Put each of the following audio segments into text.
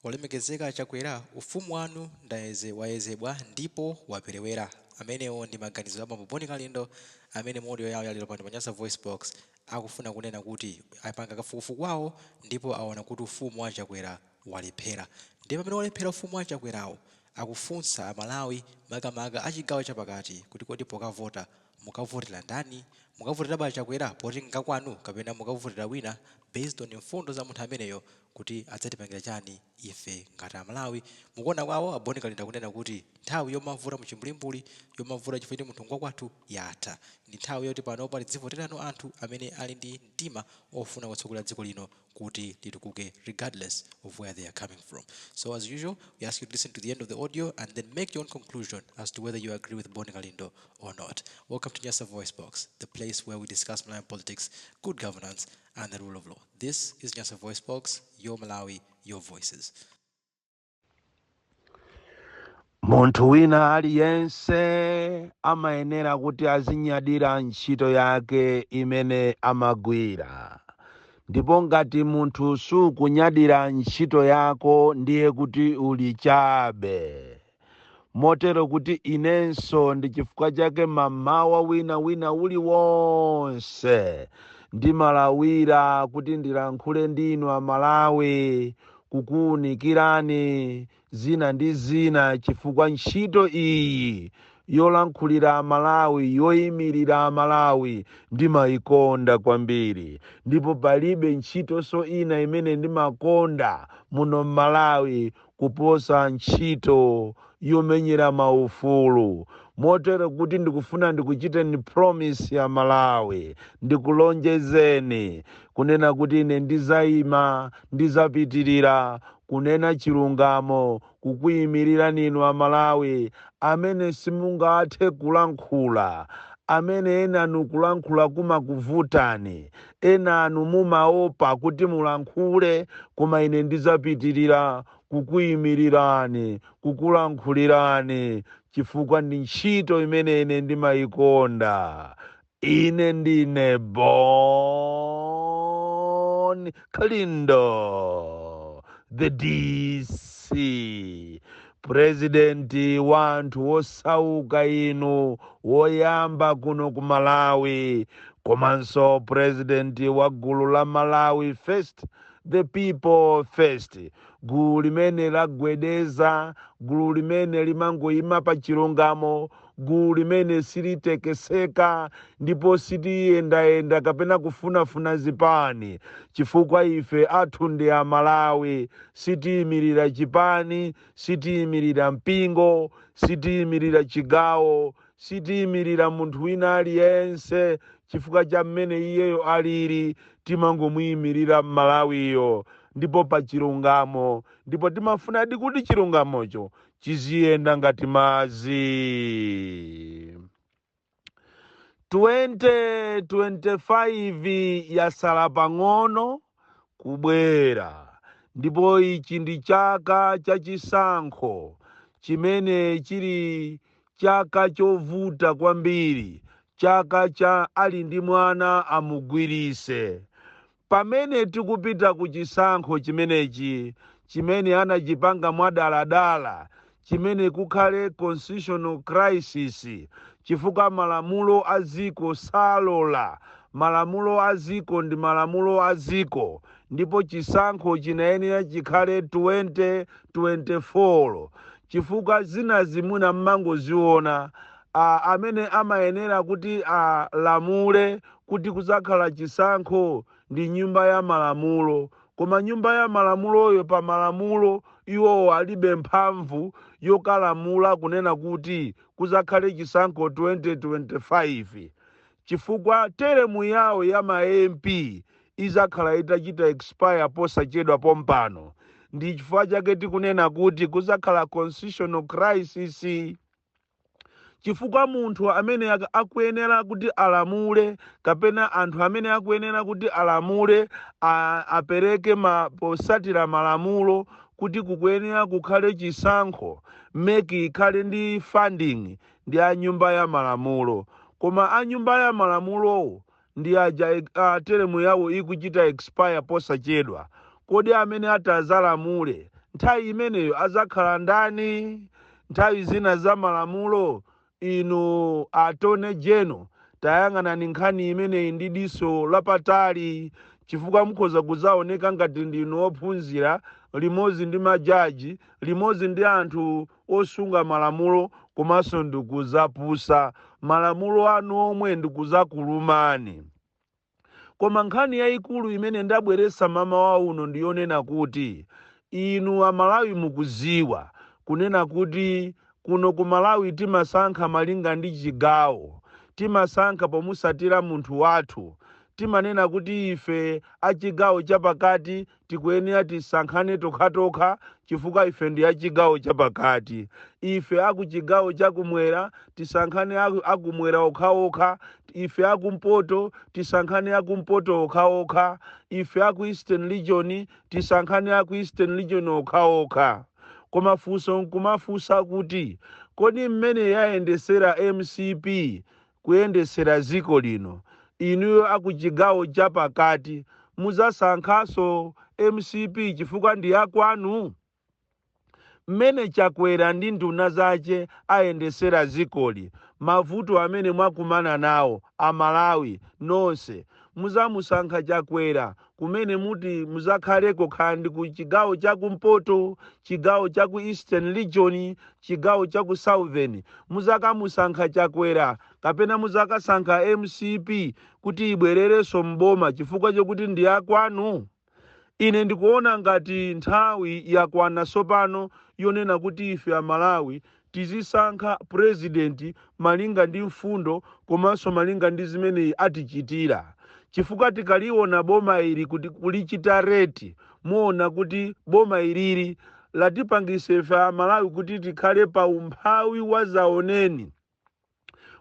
Olemekezeka a Chakwera, ufumu wanu ndayeze wayezedwa ndipo waperewera. Amenewo ndi maganizo a bambo Bon Kalindo amene mu audio yawo yalero pano pa Nyasa VoiceBox akufuna kunena kuti apanga kafukufuku wawo ndipo aona kuti ufumu wa Chakwera walephera. Ndiye pamene walephera ufumu wa Chakwerawo, akufunsa a Malawi makamaka a chigawo chapakati kuti kodi pokavota mukavotera ndani? Mukavoterabe a Chakwera poti ngakwanu kapena mukavotera wina based on mfundo za munthu ameneyo kuti adzatipangira chani ife ngati amalawi? Mukuona kwawo a Bon Kalindo akunena kuti nthawi yomavota muchimbulimbuli, yomavota chifukwa choti munthu ngwakwathu yatha. Ndi nthawi yoti panopa tidzivoterano anthu amene ali ndi mtima ofuna kutsogolera dziko lino kuti litukuke regardless of where they are coming from. So as usual, we ask you to listen to the end of the audio and then make your own conclusion as to whether you agree with Bon Kalindo or not. Welcome to Nyasa Voice Box, the place where we discuss Malawian politics, good governance, and the rule of law. This is Nyasa Voice Box, your Malawi, your voices. Munthu wina aliyense amayenera kuti azinyadira ntchito yake imene amagwira, ndipo ngati munthu sukunyadira ntchito yako, ndiye kuti uli chabe. Motero kuti inenso ndi chifukwa chake mamawa wina wina uliwonse ndimalawira kuti ndilankhule ndinu Amalawi, kukuwunikirani zina ndi zina, chifukwa ntchito iyi yolankhulira Amalawi, yoyimirira Amalawi, ndimayikonda kwambiri. Ndipo palibe ntchitonso ina imene ndimakonda muno m'Malawi kuposa ntchito yomenyera maufulu. Motero kuti ndikufuna ndikuchiteni promise ya Malawi, ndikulonjezeni kunena kuti ine ndizayima, ndizapitirira kunena chilungamo, kukuyimirira ninu Amalawi amene simungathe kulankhula, amene enanu kulankhula kumakuvutani, enanu mumaopa kuti mulankhule, koma ine ndizapitirira kukuyimirirani, kukulankhulirani, chifukwa ndi ntchito imene ine ndimayikonda. Ine ndine Bon Kalindo, the DC, purezidenti wa anthu osauka inu, woyamba kuno ku Malawi, komanso purezidenti wa gulu la Malawi First, the people first, gulu limene lagwedeza, gulu limene limangoyima pa chilungamo, gulu limene silitekeseka ndipo siliyendayenda kapena kufunafuna zipani, chifukwa ife athu ndi Amalawi. Sitiyimirira chipani, sitiyimirira mpingo, sitiyimirira chigawo, sitiyimirira munthu wina aliyense chifukwa cha mmene iyeyo alili. Timangomuyimirira Mmalawiyo ndipo pa chilungamo, ndipo timafunadi kuti chilungamocho chiziyenda ngati madzi. 2025 yasala pang'ono kubwera, ndipo ichi ndi chaka chachisankho chimene chili chaka chovuta kwambiri, chaka cha ali ndi mwana amugwirise. Pamene tikupita ku chisankho chimenechi chimene anachipanga mwadaladala, chimene kukhale constitutional crisis, chifukwa malamulo a ziko salola. Malamulo a ziko ndi malamulo a ziko, ndipo chisankho chinayenera chikhale 2024, chifukwa zina zimuna mmangoziona. Amene amayenera kuti alamule kuti kuzakhala chisankho ndi nyumba ya malamulo, koma nyumba ya malamuloyo pa malamulo iwowo alibe mphamvu yokalamula kunena kuti kuzakhale chisankho 2025, chifukwa teremu yawo ya ma MP izakhala itachita expire posachedwa pompano. Ndi chifukwa chake tikunena kuti kuzakhala constitutional crisis, chifukwa munthu amene akuyenera kuti alamule kapena anthu amene akuyenera kuti alamule, apereke posatira malamulo kuti kukuyenera kukhale chisankho, MEC ikhale ndi funding, ndi a nyumba ya malamulo. Koma a nyumba ya malamulowo ndi aja teremu yawo ikuchita expire posachedwa. Kodi amene atazalamule Nthawi imeneyo azakhala ndani? Nthawi zina za malamulo, inu Attorney General, tayang'anani nkhani imeneyi ndi diso lapatali, chifukwa mukhoza kudzaoneka ngati ndinu ophunzira limodzi ndi majaji, limodzi ndi anthu osunga malamulo, komanso ndikuzapusa malamulo anu omwe ndikuzakulumani. Koma nkhani yayikulu imene ndabweretsa mamawa uno ndiyonena kuti inu Amalawi mukuziwa kunena kuti kuno ku Malawi timasankha malinga ndi chigawo, timasankha pomusatira munthu wathu. Timanena kuti ife achigawo chapakati tikuyenera tisankhane tokhatokha chifukwa ife ndi achigawo chapakati. Ife akuchigawo chakumwera tisankhane akumwera okhaokha. Ife akumpoto tisankhane akumpoto okhaokha. Ife aku Eastern Region tisankhane aku Eastern Region okhaokha. Koma funso nkumafunsa kuti, kodi mmene yayendesera MCP kuyendesera dziko lino, inuyo akuchigawo chapakati muzasankhaso MCP chifukwa ndi akwanu? Mmene Chakwera ndi nduna zace ayendesera dzikoli, mavuto amene mwakumana nawo Amalawi nonse, muzamusankha Chakwera kumene muti muzakhaleko, khandi ku chigawo chakumpoto, chigawo chaku Eastern Region, chigawo chaku Southern, muzakamusankha Chakwera kapena muzakasankha MCP kuti ibwererenso mboma chifukwa chokuti ndi akwanu? Ine ndikuona ngati nthawi yakwana tsopano yonena kuti ife Amalawi tizisankha purezidenti malinga ndi mfundo komanso malinga ndi zimene atichitira, chifukwa tikaliona boma ili kuti kulichita rate, muona kuti boma ilili latipangisa ife Amalawi kuti tikhale pa umphawi wa zaoneni.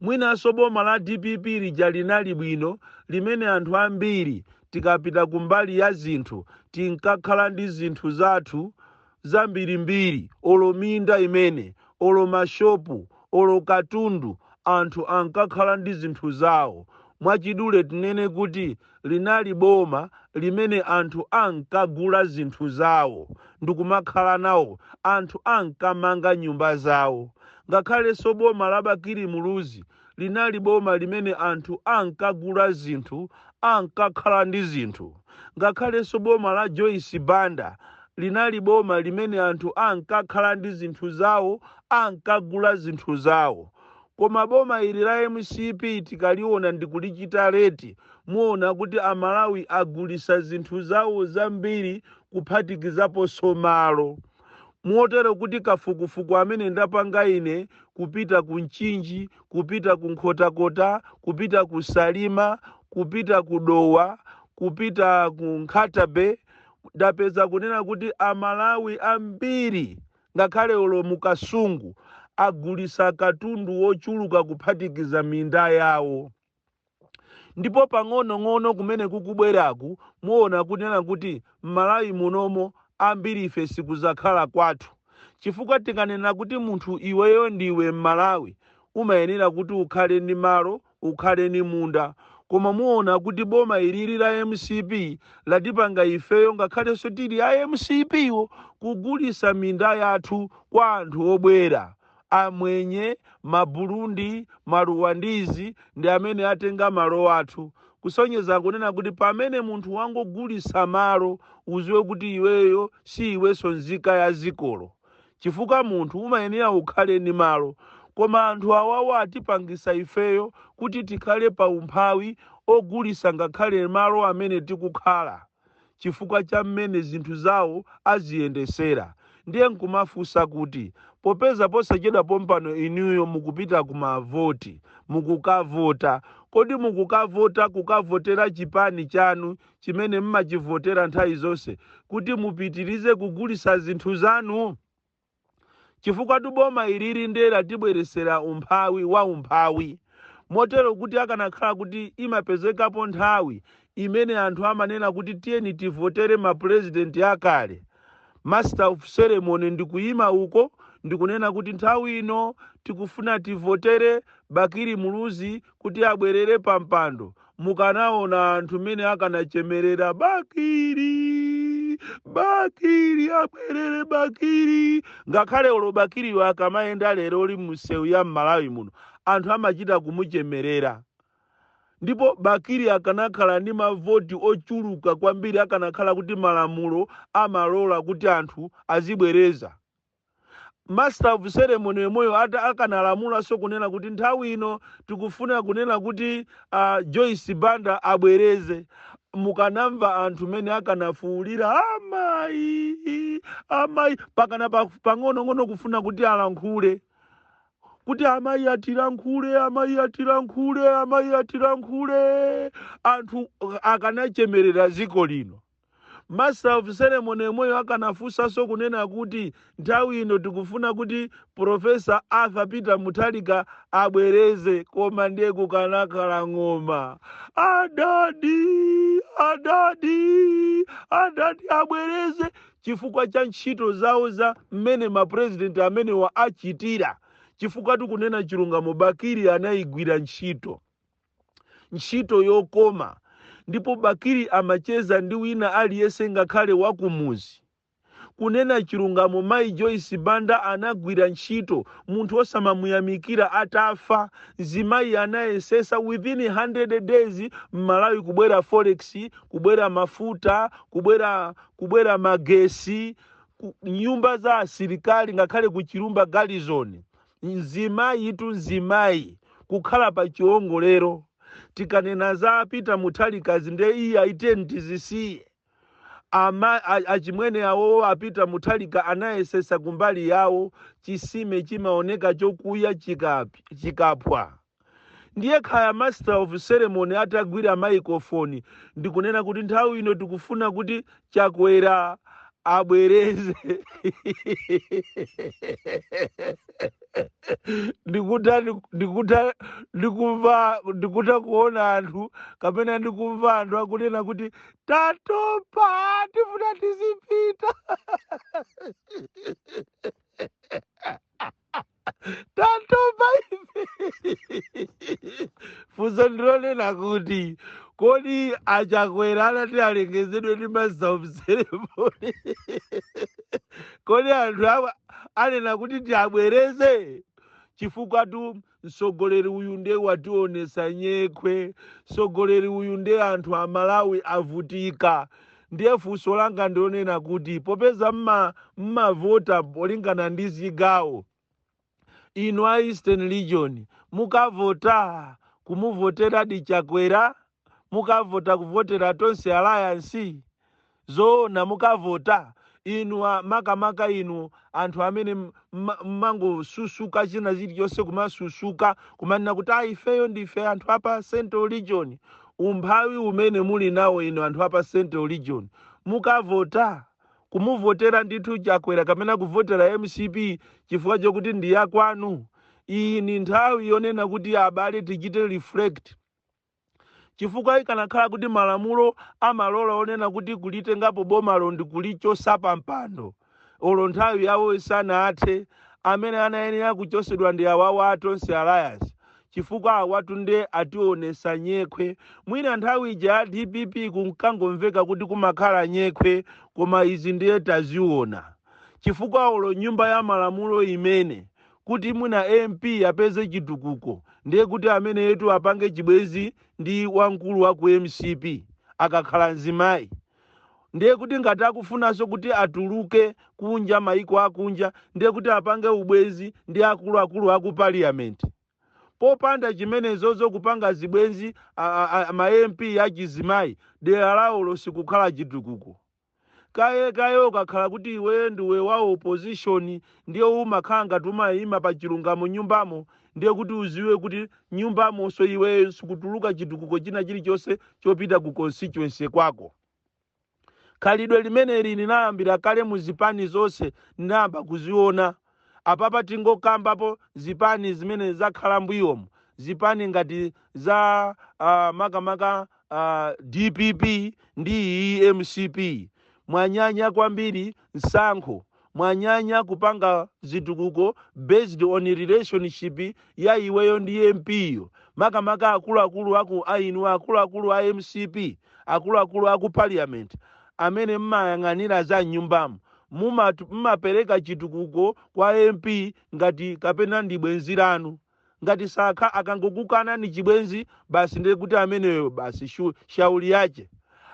Mwinanso boma la DPP lija linali bwino, limene anthu ambiri tikapita kumbali ya zinthu tinkakhala ndi zinthu zathu zambirimbiri, olo minda imene, olo mashopu, olo katundu, anthu ankakhala ndi zinthu zawo. Mwachidule tinene kuti linali boma limene anthu ankagula zinthu zawo ndikumakhala nawo, anthu ankamanga nyumba zawo. Ngakhalenso boma la Bakili Muluzi linali boma limene anthu ankagula zinthu, ankakhala ndi zinthu. Ngakhalenso boma la Joyce Banda linali boma limene anthu ankakhala ndi zinthu zawo, ankagula zinthu zawo. Koma boma ili la MCP tikaliona ndikulichita rate, muona kuti Amalawi agulisa zinthu zawo zambiri kuphatikizaponso malo, motero kuti kafukufuku amene ndapanga ine kupita ku Mchinji, kupita ku Nkhotakota, kupita ku Salima, kupita ku Dowa, kupita ku Nkhata Bay, ndapeza kunena kuti Amalawi ambiri, ngakhale olo mukasungu, agulisa katundu wochuluka kuphatikiza minda yawo. Ndipo pang'onong'ono kumene kukubweraku, muona kunena kuti m'Malawi munomo ambiri ife sikuzakhala kwathu, chifukwa tikanena kuti munthu iweyo ndiwe Mmalawi, umayenera kuti ukhale ndi malo, ukhale ndi munda. Koma muona kuti boma ilili la MCP latipanga ifeyo, ngakhalenso tili a MCP wo, kugulisa minda yathu kwa anthu obwera. Amwenye, Maburundi, Maruwandizi ndi amene atenga malo athu, kusonyeza kunena kuti pamene munthu wangogulisa malo, uziwe kuti iweyo si iwenso nzika ya zikolo, chifukwa munthu umayenera ukhale ndi malo. Koma anthu awawo atipangisa ifeyo kuti tikhale pa umphawi ogulisa ngakhale malo amene tikukhala, chifukwa cha mmene zinthu zawo aziyendesera. Ndiye nkumafunsa kuti popeza posachedwa pompano inuyo mukupita kumavoti, mukukavota, kodi mukukavota kukavotera chipani chanu chimene mmachivotera nthawi zonse kuti mupitirize kugulisa zinthu zanu? Chifukwa tuboma ilili ndiye latibweresera umphawi wa umphawi, motero kuti akanakhala kuti imapezekapo nthawi imene anthu amanena kuti tiyeni tivotere mapurezidenti akale, master of ceremony ndikuyima uko ndikunena kuti nthawi ino tikufuna tivotere Bakili Muluzi kuti abwerere pa mpando, mukanaona anthu mmene akanachemerera Bakili. Bakili abwerere, Bakili. Ngakhale olo Bakiliyo akamayenda lero li msewu ya m'Malawi muno, anthu amachita kumuchemerera. Ndipo Bakili akanakhala ndi mavoti ochuluka kwambiri akanakhala kuti malamulo amalola kuti anthu azibwereza. Master of ceremony yemweyo ata akanalamulanso kunena kuti nthawi ino tikufuna kunena kuti Joyce Banda abwereze, mukanamva anthu mene akanafuwulira amayi, amayi, pakana pang'onong'ono kufuna kuti alankhule, kuti amayi atilankhule, amayi atilankhule, amayi atilankhule. Anthu akanachemerera dziko lino. Master of ceremony yemweyo akanafunsanso kunena kuti nthawi ino tikufuna kuti Professor Arthur Peter Mutharika abwereze, koma ndiye kukanakhala ng'oma. Adadi, adadi, adadi abwereze, chifukwa cha ntchito zawo za mmene mapresident amenewa achitira. Chifukwa tikunena chilungamo, Bakili anayigwira ntchito, ntchito yokoma. Ndipo Bakili amacheza ndi wina aliyense, ngakhale wakumuzi. Kunena chilungamo, mayi Joyce Banda anagwira ntchito, munthu osamamuyamikira atafa. Zimayi anayesesa within 100 days m'Malawi kubwera forex, kubwera mafuta, kubwera magesi, nyumba za asilikali, ngakhale ku Chilumba Garrison. Mzimayi tu, mzimayi kukhala pa chiwongolero. Tikanena za Peter Mutharikazi, nde iye aiteni tizisiye. Ama achimwene awo a Peter Mutharika anayesesa kumbali yawo. Chisime chimaoneka chokuya chikaphwa. Ndiye khaya master of ceremony atagwira microphone ndikunena kuti nthawi ino tikufuna kuti Chakwera abwereze, ndikuta ndikumva, ndikuta kuona anthu kapena ndikumva anthu akunena kuti tatopa, tifuna tizipita, tatopa ife. Funso ndilonena kuti kodi aChakwera anati alengezedwe ndi master of ceremony, kodi anthu awa anena kuti tiabwereze? Chifukwa tu mtsogoleri uyu ndiye wationesa nyekhwe, mtsogoleri uyu ndiye anthu a Malawi avutika. Ndiye funso langa ndionena kuti popeza mmavota polingana ndi zigawo, inu a Eastern Region mukavota kumuvotera di Chakwera? Mukavota kuvotera Tonse Alliance? Zoona mukavota inu makamaka inu anthu amene mmangosusuka china chilichonse, kumasusuka kumanena kuti ifeyo ndife anthu apa Central Region. Umphawi umene muli nawo inu anthu apa Central Region, mukavota kumuvotera ndithu Chakwera kapena kuvotera MCP chifukwa chokuti ndi yakwanu? Iyi ni nthawi yonena kuti abale tichite reflect, chifukwa ikanakhala kuti malamulo amalola onena kuti kulitengapo bomalo ndi kulichosa pa mpando olo nthawi yawo isanathe, amene anayenera kuchosedwa ndi awawa a Tonse Alliance, chifukwa awatu nde ationesa nyekhwe. Mwina nthawi ija ya DPP kunkangomveka kuti kumakhala nyekhwe, koma izi ndiye taziona. Chifukwa olo nyumba ya malamulo imene kuti mwina MP apeze chitukuko, ndiye kuti amene yetu apange chibwezi ndi wamkulu wa ku MCP akakhala mzimayi, ndiye kuti ngati akufunanso kuti atuluke kunja, maiko akunja, ndiye kuti apange ubwezi ndi akuluakulu aku parliament. Popanda chimenezozo, kupanga zibwenzi ma MP achizimayi, dera lawo sikukhala chitukuko. Kaye kaye ukakhala kuti iwe ndiwe wa opposition, ndiye umakhala ngati umayima pa chilungamo nyumbamo, ndiye kuti uziwe kuti nyumbamonso iwe sikutuluka chitukuko china chilichonse chopita ku constituency kwako. Khalidwe limeneli linayambira kale mu zipani zonse, ndinayamba kuziona. Apapa tingokambapo zipani zimene zakhala mbuyomu, zipani ngati za makamaka DPP ndi MCP. Mwanyanya kwambiri msankho, mwanyanya kupanga zitukuko based on relationship ya iweyo ndi MP yo. Makamaka akuluakulu aku ainu akuluakulu a MCP, akuluakulu aku parliament. Amene mmayang'anira za mnyumbamo mmapereka chitukuko kwa MP ngati kapena ndi bwenzi lanu. Ngati sakha, akangokukana ni chibwenzi basi, ndiye kuti ameneyo basi shauli yache.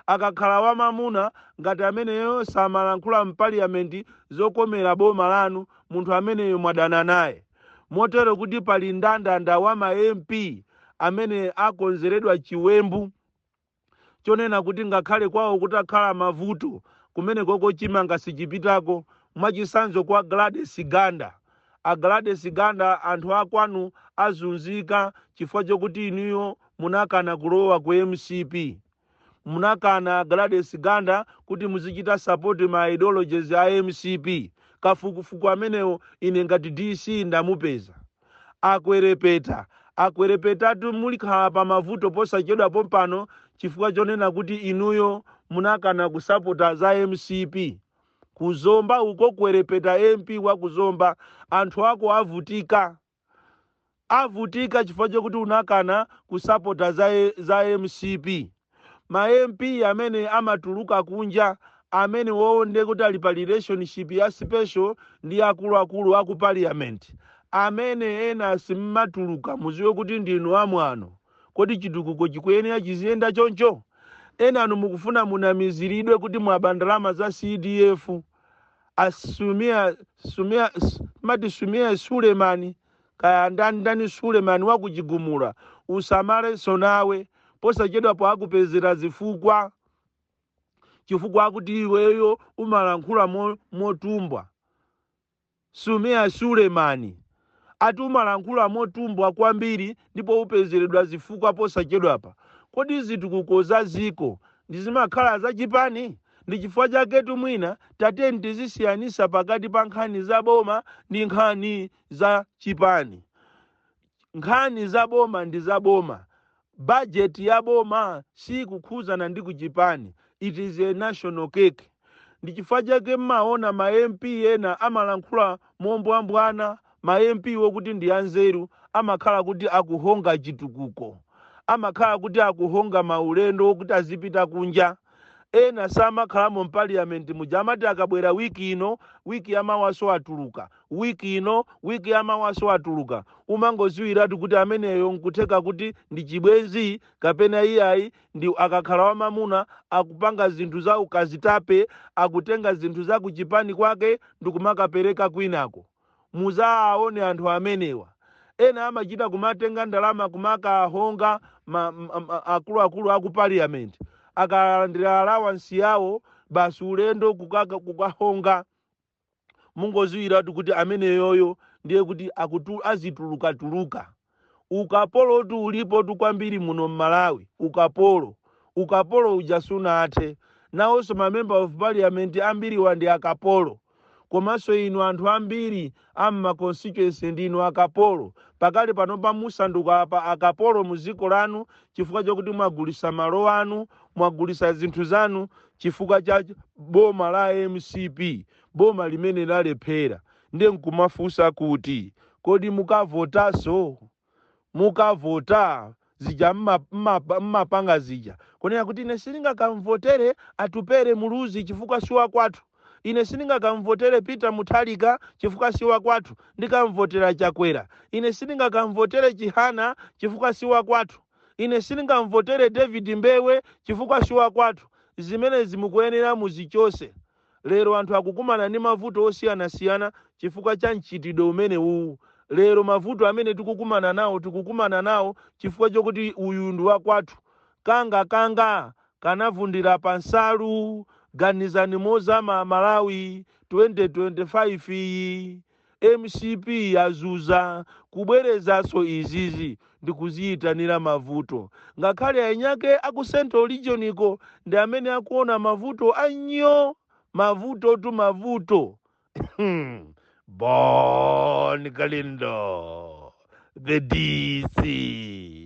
Akakhala wamamuna, ngati ameneyo samalankhula mpaliyamenti zokomera boma lanu, munthu ameneyo mwadana naye. Motero kuti pali ndandanda wa ma MP amene akonzeredwa chiwembu chonena kuti ngakhale kwawo kutakhala mavuto, kumene koko chimanga sichipitako. Mwachisanzo, kwa Gladys Ganda, a Gladys Ganda, anthu akwanu azunzika chifukwa chokuti inuyo munakana kulowa ku MCP. Munakana, Gladys Ganda, kuti muzichita support ma ideologies a MCP. Kafukufuku amenewo ine ngati DC ndamupeza. Akwerepeta, akwerepetatu, mulikhala pa mavuto posachedwa pompano chifukwa chonena kuti inuyo munakana kusapota za MCP. Kuzomba uko, kwerepeta, MP wa kuzomba, anthu ako avutika, avutika chifukwa chokuti unakana kusapota za MCP. Ma MP amene amatuluka kunja, amene woonde kuti ali pa relationship ya special ndi akuluakulu aku parliament, amene ena simmatuluka, muziwe kuti ndinu amwano. Kodi chitukuko chikuyenera chiziyenda choncho? Enanu mukufuna munamiziridwe kuti mwaba ndalama za CDF. Asumia Sumia, mati Sumia Sulemani, kaya ndani ndani Sulemani wakuchigumula, usamalenso nawe. Posachedwapo akupezera zifukwa, chifukwa akuti iweyo umalankhula motumbwa. Sumia Sulemani ati umalankhula motumbwa kwambiri ndipo upezeredwa zifukwa posachedwapa. Kodi zitukuko za ziko ndizimakhala zachipani? Ndi chifukwa chaketu mwina tateni tizisiyanisa pakati pa nkhani za boma ndi nkhani za chipani. Nkhani za boma ndi za boma. Bajeti ya boma sikukhuzana ndi kuchipani. It is a national cake. Ndi chifukwa chake mmaona ma MP ena amalankhula mombwambwana. Ma MP wokuti ndi anzeru amakhala kuti akuhonga chitukuko, amakhala kuti akuhonga maulendo wokuti azipita kunja. Ena samakhalamo mpaliyamenti muja, amati akabwera wiki ino, wiki yamawaso atuluka, wiki ino, wiki yamawaso atuluka. Umangoziwiratu kuti ameneyo nkutheka kuti ndi chibwenzi kapena iyayi, ndi akakhala wamamuna akupanga zinthu za ukazitape, akutenga zinthu za kuchipani kwake ndikumakapereka kwinako. Muzaaone anthu amenewa. Ena amachita kumatenga ndalama kumakahonga akuluakulu aku parliament. Akalandira allowance yawo basi, ulendo kukahonga. Mungoziwiratu kuti ameneyoyo ndiye kuti azitulukatuluka. Ukapolotu ulipotu kwambiri muno mmalawi. Ukapolo, ukapolo uja sunathe. Nawonso ma member of parliament ambiriwa ndi akapolo. Komanso inu anthu ambiri amma constituency ndinu akapolo. Pakali panopa musanduka pa akapolo mu dziko lanu chifukwa chokuti mwagulisa malo anu, mwagulisa zinthu zanu chifukwa cha boma la MCP, boma limene lalephera. Ndiye nkumafunsa kuti kodi mukavotaso? Mukavota zija mmapanga zija kunena kuti ine sindingakamvotere Atupere Muluzi chifukwa si wakwathu, ine sindingakamvotere Peter Mutharika chifukwa si wakwathu, ndikamvotera Chakwera, ine sindingakamvotere Chihana chifukwa si wakwathu, ine sindingamvotere David Mbewe chifukwa si wakwathu. Zimenezi mukuyenera muzichose. Lero anthu akukumana ndi mavuto osiyanasiyana chifukwa cha mchitidwe umene uwu. Lero mavuto amene tikukumana nawo, tikukumana nawo chifukwa chokuti uyu ndi wakwathu. Kanga kanga kanavundira pansalu. Ganizani mozama, Malawi. 2025 iyi MCP yazuza kubwerezanso izizi ndikuziyitanira mavuto. Ngakhale anyake aku Central Region iko ndi amene akuona mavuto anyo, mavuto tu mavuto. Bon Kalindo, the DC.